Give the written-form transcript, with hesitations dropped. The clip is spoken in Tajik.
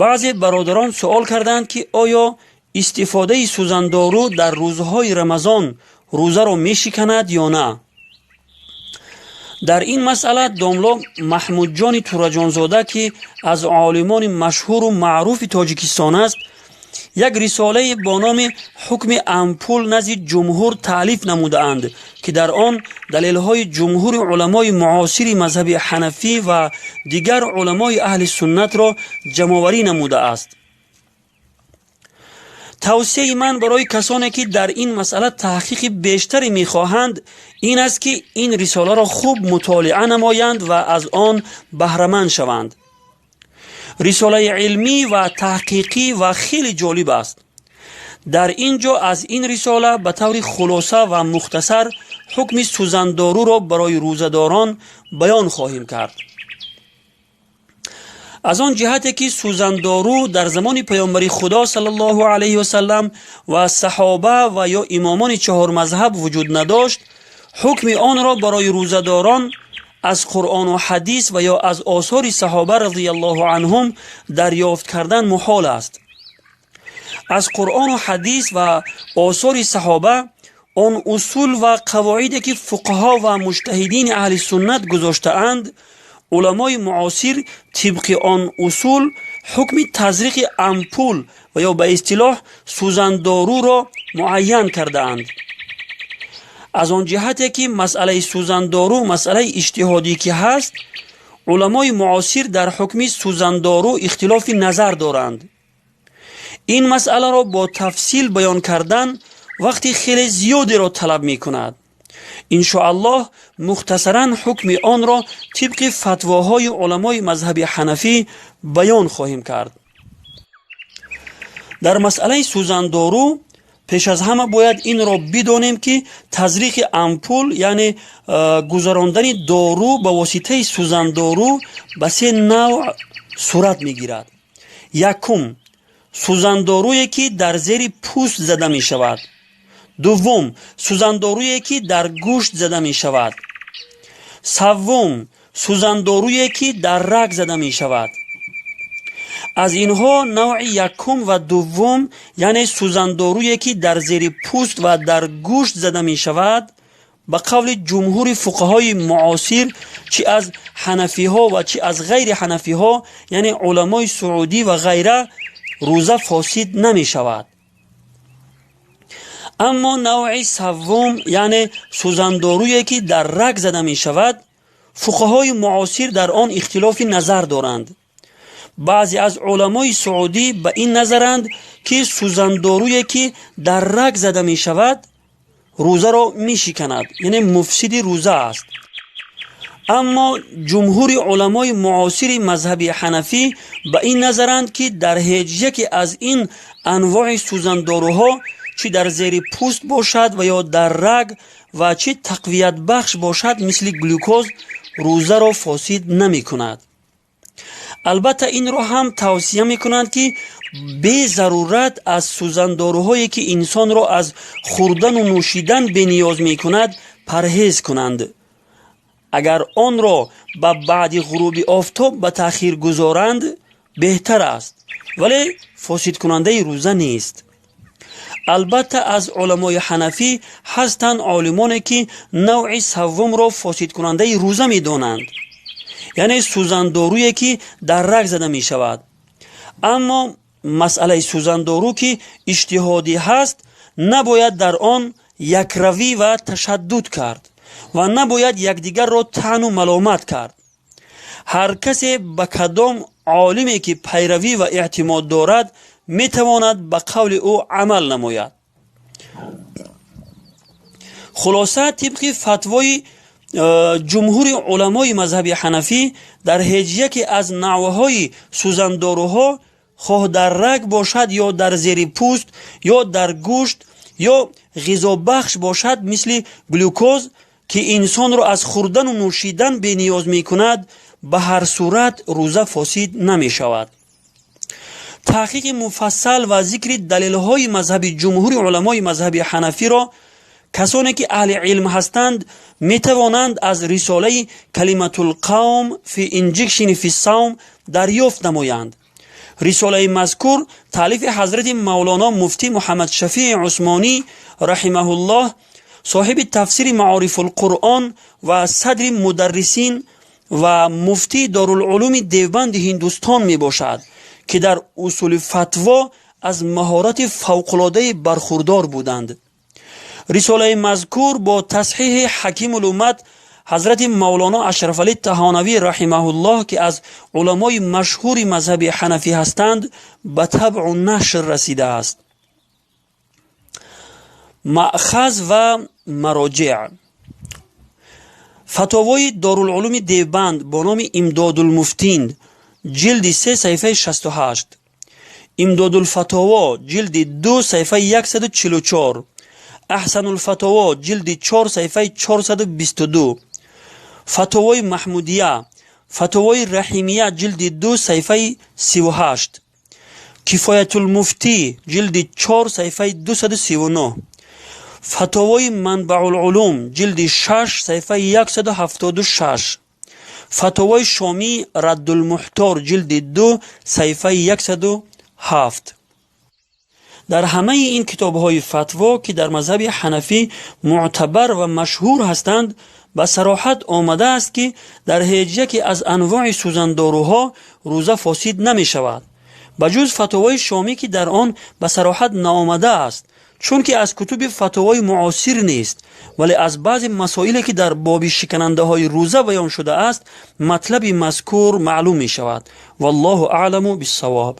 Баъзе бародарон суол карданд, ки оё истифодаи сӯзандору дар рӯзҳои Рамазон рӯзаро мешиканад ё на. Дар ин масъала домло Маҳмудҷони Тураҷонзода, ки аз олимони машҳуру маъруфи Тоҷикистон аст, як рисолае бо номи «Ҳукми ампул назди ҷумҳур» таълиф намудаанд, ки дар он далелҳои ҷумҳури уламои муосири мазҳаби ҳанафӣ ва дигар уламои аҳли суннатро ҷамъоварӣ намудааст. Тавсияи ман барои касоне, ки дар ин масъала таҳқиқи бештаре мехоҳанд, ин аст, ки ин рисоларо хуб мутолиа намоянд ва аз он баҳраманд шаванд. Рисолаи илмӣ ва таҳқиқӣ ва хеле ҷолиб аст. Дар ин ҷо аз ин рисола ба таври хулоса ва мухтасар ҳукми сӯзандоруро барои рӯзадорон баён хоҳем кард. Аз он ҷиҳате ки сӯзандору дар замони паёмбари Худо саллаллоҳу алайҳи васаллам ва саҳоба ва ё имомони чаҳормазҳаб вуҷуд надошт, ҳукми онро барои рӯзадорон аз Қуръону ҳадис ва ё аз осори саҳоба разияллоҳу анҳум дарёфт кардан муҳол аст. Аз Қуръону ҳадис ва осори саҳоба он усул ва қавоиде, ки фуқаҳо ва муҷтаҳидини аҳли суннат гузоштаанд, уламои муосир тибқи он усул ҳукми тазриқи ампул ва ё ба истилоҳ сӯзандоруро муайян кардаанд. Аз он ҷиҳате ки масъалаи сӯзандору масъалаи иҷтиҳодӣ ки ҳаст, уламои муосир дар ҳукми сӯзандору ихтилофи назар доранд. Ин масъаларо бо тафсил баён кардан вақти хеле зиёдеро талаб мекунад. Иншоаллоҳ, мухтасаран ҳукми онро тибқи фатвоҳои уламои мазҳаби ҳанафӣ баён хоҳем кард. Дар масъалаи сӯзандору пеш аз ҳама бояд инро бидонем, ки тазриқи ампул, яъне гузарондани дору ба воситаи сӯзандору, ба се навъ сурат мегирад. Якум, сӯзандоруе, ки дар зери пӯст зада мешавад. Дуввум, сӯзандоруе, ки дар гӯшт зада мешавад. Саввум, сӯзандоруе, ки дар раг зада мешавад. Аз инҳо навъи якум ва дуввум, яъне сӯзандоруе, ки дар зери пӯст ва дар гӯшт зада мешавад, ба қавли ҷумҳури фуқаҳои муосир, чӣ аз ҳанафиҳо ва чӣ аз ғайри ҳанафиҳо, яъне уламои саудӣ ва ғайра, рӯза фосид намешавад. Аммо навъи саввум, яъне сӯзандоруе, ки дар раг зада мешавад, фуқаҳои муосир дар он ихтилофи назар доранд. Баъзе аз уламои саудӣ ба ин назаранд, ки сӯзандоруе, ки дар раг зада мешавад, рӯзаро мешиканад, яъне муфсиди рӯза аст. Аммо ҷумҳури уламои муосири мазҳаби ҳанафӣ ба ин назаранд, ки дар ҳеҷ яке аз ин анвои сӯзандоруҳо, чӣ дар зери пӯст бошад ва ё дар раг ва чӣ тақвиятбахш бошад, мисли глюкоз, рӯзаро фосид намекунад. Албатта, инро ҳам тавсия мекунанд, ки безарурат аз сӯзандоруҳое, ки инсонро аз хӯрдану нӯшидан бениёз мекунад, парҳез кунанд. Агар онро ба баъди ғуруби офтоб ба таъхир гузоранд, беҳтар аст, вале фосидкунандаи рӯза нест. Албатта, аз уламои ҳанафӣ ҳастанд олимоне, ки навъи саввумро фосидкунандаи рӯза медонанд, яъне сӯзандоруе, ки дар раг зада мешавад. Аммо масъалаи сӯзандору, ки иҷтиҳодӣ ҳаст, набояд дар он якравӣ ва ташаддуд кард ва набояд якдигарро таъну маломат кард. Ҳар касе ба кадом олиме ки пайравӣ ва эътимод дорад, метавонад ба қавли ӯ амал намояд. Хулоса, тибқи фатвои ҷумҳури уламои мазҳаби ҳанафӣ, дар ҳеҷ яке аз навъҳои сӯзандоруҳо, хоҳ дар раг бошад ё дар зери пӯст ё дар гӯшт ё ғизобахш бошад, мисли глюкоз, ки инсонро аз хӯрдану нӯшидан бениёз мекунад, ба ҳар сурат рӯза фосид намешавад. Таҳқиқи муфассал ва зикри далелҳои мазҳаби ҷумҳури уламои мазҳаби ҳанафиро касоне, ки аҳли илм ҳастанд, метавонанд аз рисолаи «Калиматулқавм фи инҷикшини фи савм» дарёфт намоянд. Рисолаи мазкур таълифи ҳазрати Мавлоно муфтӣ Муҳаммад Шафии Усмонӣ раҳимаҳуллоҳ, соҳиби тафсири Маорифулқуръон ва садри мударрисин ва муфтии Дорулулуми Девбанди Ҳиндустон мебошад, ки дар усули фатво аз маҳорати фавқулоддае бархурдор буданд. Рисолаи мазкур бо тасҳиҳи Ҳакимулуммат ҳазрати Мавлоно Ашрафалӣ Таҳонавӣ раҳимаҳуллоҳ, ки аз уламои машҳури мазҳаби ҳанафӣ ҳастанд, ба табъу нашр расидааст. Маъхаз ва мароҷеъ. Фатовои Дорулулуми Девбанд бо номи Имдодулмуфтин, ҷилди 3, саҳифаи 68, Имдодулфатово, ҷилди 2, саҳифаи 144, Аҳсанулфатово, ҷилди 4, саҳифаи 422, Фатовои Маҳмудия, Фатовои Раҳимия, ҷилди 2, саҳифаи 38, Кифоятулмуфтӣ, ҷилди 4, саҳифаи 239, Фатовои Манбаъулулум, ҷилди 6, саҳифаи 176, Фатовои Шомӣ Раддулмуҳтор, ҷилди 2, саҳифаи 107. Дар ҳамаи ин китобҳои фатво, ки дар мазҳаби ҳанафӣ мӯътабар ва машҳур ҳастанд, ба сароҳат омадааст, ки дар ҳеҷ яке аз анвои сӯзандоруҳо рӯза фосид намешавад, ба ҷуз фатвои Шомӣ, ки дар он ба сароҳат наомадааст, чунки аз кутуби фатвои муосир нест, вале аз баъзе масоиле, ки дар боби шиканандаҳои рӯза баён шудааст, матлаби мазкур маълум мешавад. Валлоҳу аъламу биссавоб.